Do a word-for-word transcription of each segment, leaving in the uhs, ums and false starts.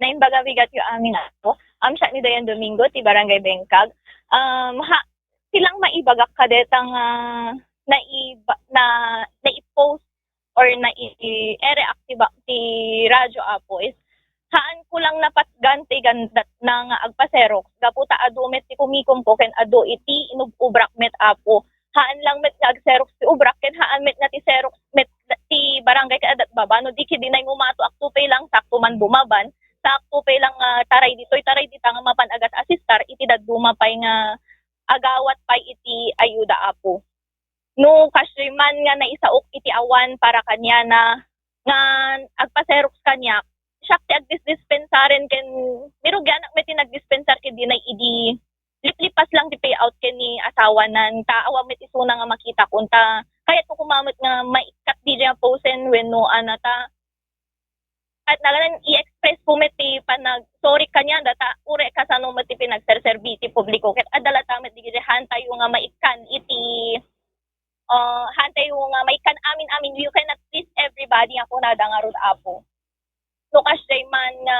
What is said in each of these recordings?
Naimbag a bigat yo amin, Apo. Am, siak ni Dayan Domingo, ti Barangay Bengkag. Um, ha, silang maibagak kadetang, ah, naiba-, na, naipost or nai-, i-react ti ba-, ti radyo, Apo, is haan ko lang napatgan ti gandat na nga agpaserok. Gapu ta adu met ti kumikom ko ken adu iti inub-ubrak met, Apo. Haan lang met nga agserok ti ubrak ken haan met nga ti serok met ti barangay ket adda baba. No di ket dinay ngumato, akto pay lang sakto man bumaban, sakto pay lang nga taray ditoy, taray dita nga mapan agas-asistar iti dadduma pay nga agawat pay iti ayuda, Apo. No kasdiay man nga naisaok iti awan para kaniana nga agpaserok kaniak, siak ti agdisdispensaren ken mirugianak met ti nagdispensar ket dinay idi liplipas lang ti payout ken ni asawanan ta awan met isuna nga makitakon ta kayatko koma met nga maikkat diay a posten wenno ana ta at naganan i-express ko met ti panag-sorry kaniada ta uray kasano met ti pinagserserbi ti publiko ket adda latta met diay hantayo nga maikkan iti, ah, hantayo nga maikkan amin-amin. You cannot please everybody nga kunada ngarud, Apo. No kasdiay man nga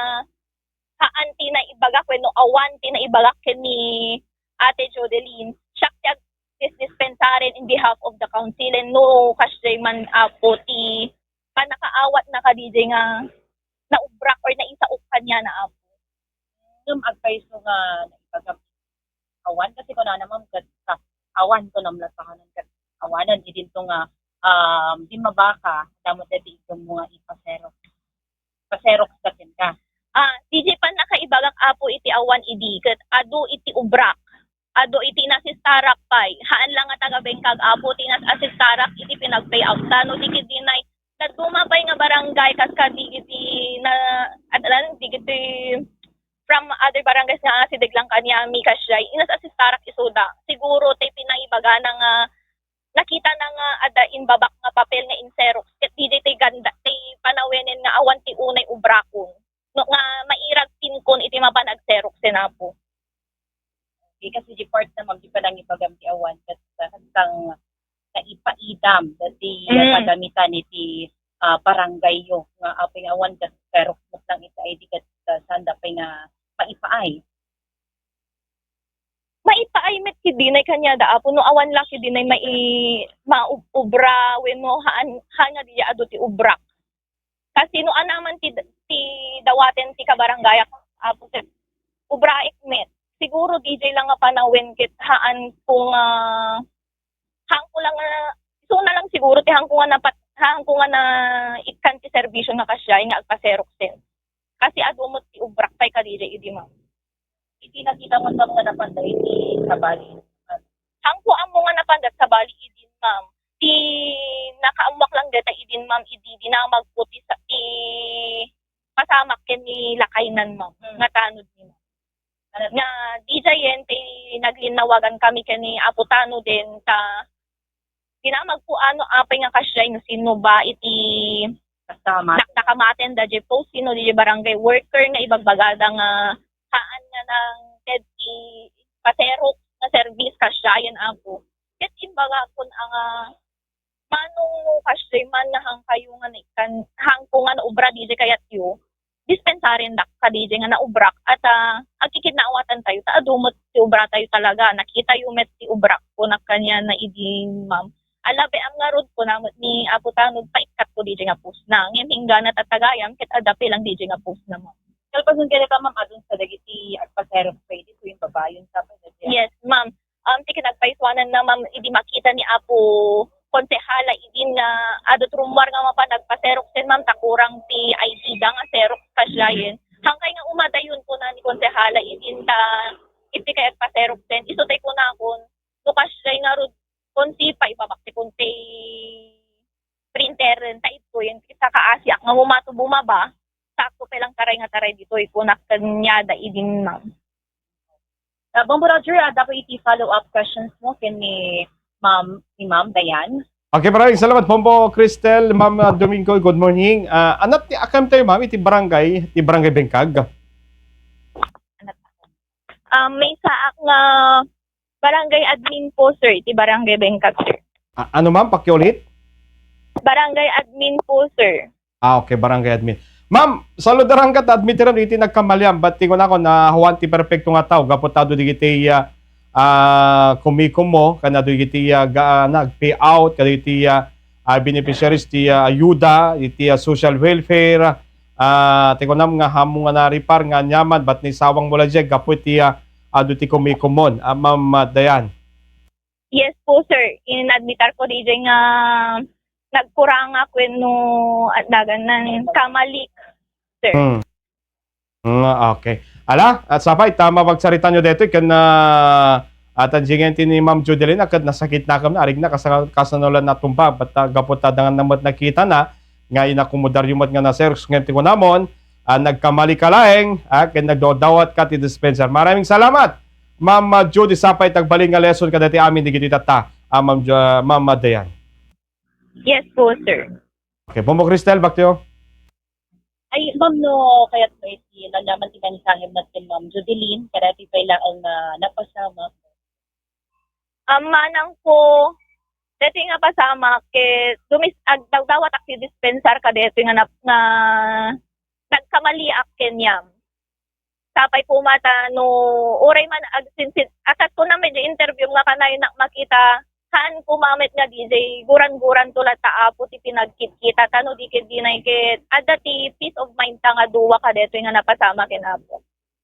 haan ti naibagak wenno awan ti naibagak ken ni Ate Jodeline, siak ti agdisdispensaren in behalf of the council, and no kasdiay man, Apo, ti pannakaawatna kadiay nga naubrak or naisaok kaniana, Apo. Ngem agpayso nga naibagam awan kasi kunana, ma'am, ket ta-, awan ko namlatahanan ket awanan idinto nga, um, dimmabaka, damo daytoy igdemmo nga ipaserok. Paserok sa kenka. Ah, diay pannakaibagak, Apo, iti awan idi, ket adu iti ubrak. Adu iti nasistarak pay. Haan lang nga taga Bengkag, Apo, ti nas-asistarak iti pinag-payout. Ta no di ket dinay, dadduma pay nga barangay, kas kadagiti na, at, ano, digiti from other barangays nga asideg lang kaniami kasdiay, inas-asistarak isuda. Siguro, ti pinaibagana nga nakitana nga adda imbabak nga papel nga inserok. Ket diay ti ganda, ti panawenen nga awan ti unay ubrakon. No, nga mairag pinkon iti mapan agserok, Apo. Okay, kasi di part na, ma'am, di pa lang ipagam ti awan, ket, ah, kastang naipaidam, dati Mm. pagamitan iti, ah, barangay yo, nga apay nga awan, ket serok met lang iti I D ket, ah, saan da pay nga maipaay? Maipaay met ket dinay kaniada, Apo, no awan la ket dinay mai-, maub-, ubra, wenno haan, haan nga diay adu ti ubrak. Kasi no anaman ti, ti dawaten ti kabarangayak, Apo, ket ubraek met. Siguro diay lang nga panawen ket haan ko nga, haan ko lang nga, isuna lang siguro ti haan ko nga napat-, haan ko nga naikkan ti serbisyo nga kasdiay nga agpaseroksen. Kasi adu met ti ubrak pay kadiay idi, ma'am. Iti nakita mo, ma'am, nga napanda iti sabali? Haan ko ammo nga napanda sabali idin, ma'am. Ti nakaammoak lang dayta idin, ma'am, idi dinamagko ti sa-, ti pasamak ken ni lakaynan, ma'am, Hmm. nga tanod ni, ma'am. Ano? Nga diay yen ti naglinnawagan kami ken ni Apo Tano din ta dinamagko ano apay nga kasdiay no sino ba iti Kasama. Dakdakamaten da diay post, sino diay barangay worker nga ibagbagada nga haan nga nang ted ti paserok nga service kasdiayen, Apo. Ket imbagakon a nga manong no kasdiay man nga haan kayo nga naikkan, haan ko nga naubra diay kayatyo, dispensarendak kadiay nga naubrak, at, ah, agkikidnaawatan tayo, ta adu met ti ubra tayo talaga, nakita yo met ti ubrak ko, nakaniana idi, ma'am. Ala, be, am ngarud, kuna met ni Apo Tanod, paikkat ko diay nga post na. Ngem inggana ta tagayam, ket adda pay lang diay nga post na, ma'am. Kalpasan kenka, ma'am, adun sa dagiti agpaserok pay ditoy, imbabayon ta pay dagiti. Yes, ma'am. Um, ti kinagpaysuanan na, ma'am, idi makita ni Apo Konsehala idin nga adu ti rummuar nga mapan agpaseroksen, ma'am, ta kurang ti I D da nga serok kasdiayen. Hangkay nga umadayon, kuna ni Konsehala idin ta iti kay agpaseroksen. Isu tay kunakon, no kasdiay ngarud, konsi paibabak ti konsi printeren, ta itoy, ket saka asiak nga umato bumaba, sakto pay lang taray nga taray ditoy, kunak kaniada idin, ma'am. Ah, Bombo Roger, adda ko iti follow-up questions mo ken ni Ma'am, ni Ma'am Dayan. Okay, maraming salamat, Bombo Cristel. Ma'am, ah, Domingo, good morning. Ah, anat ti akam tayo, ma'am, iti barangay, iti barangay Bengkag? Ah, maysaak nga barangay admin po, sir, iti barangay Bengkag, sir. Ah, ano, ma'am? Pakiulit? Barangay admin po, sir. Ah, okay, barangay admin. Ma'am, saludaranka ta admitirem iti nagkamaliam, but ti kunakon, ah, awan ti perfecto nga tao, gapu ta adu digiti, ah, ah, kumikum mo, ken adu digiti, ah, ga-, nag-pay out, kadagiti, ah, ah, beneficiaries ti, ah, ayuda, iti, ah, social welfare, ah, ti kunam nga ammom nga naripar nga aniaman, but naisawang mo la diay, gapu iti, ah, adu ti kumikum mon, ah, Ma'am, ah, Dayan. Yes po, sir. Inadmitar ko diay nga nagkurangak wenno addagan nan kamalik, sir. Hmm. Mm, okay. Ala, at sapay, ta mapagsaritanyo daytoy ken, ah, at adjingenti ni Ma'am Judeline, a ket nasakitnakemna, arigna, kasa-, kasano la natumba, but, ah, gapu ta dangan na met nakitana, nga inakomodaryo met nga naservice ngem ti kunamon, ah, nagkamali ka laeng, ah, ken nagdawdawatka ti dispenser. Maraming salamat, Ma'am, ah, Judy, sapay ta agbalin nga lesson kadagiti amin digiti tatta, ah, Ma'am Jo-, Ma'am, ah, Dayan. Yes po, sir. Okay, Bombo Cristel, back to you. Ay, ma'am, no, kayat no iti nanaman ti mensahe met ken Ma'am Judeline, kadagiti pay laeng nga napasamak. Ammanang ko, daytoy nga pasamak, ket dumis-, agdawdawatak ti dispensar kadaytoy nga nap-, nga nagkamaliak kaniam. Sapay koma ta no uray man agsinsit-, a, ket kunam iti interview nga kanayonak makita, haan koma met nga diay guran-guranto latta, Apo, ti pinagkitkita, ta no di ket dinay ket adda ti peace of mind ta nga dua kadaytoy nga napasamak ken Apo.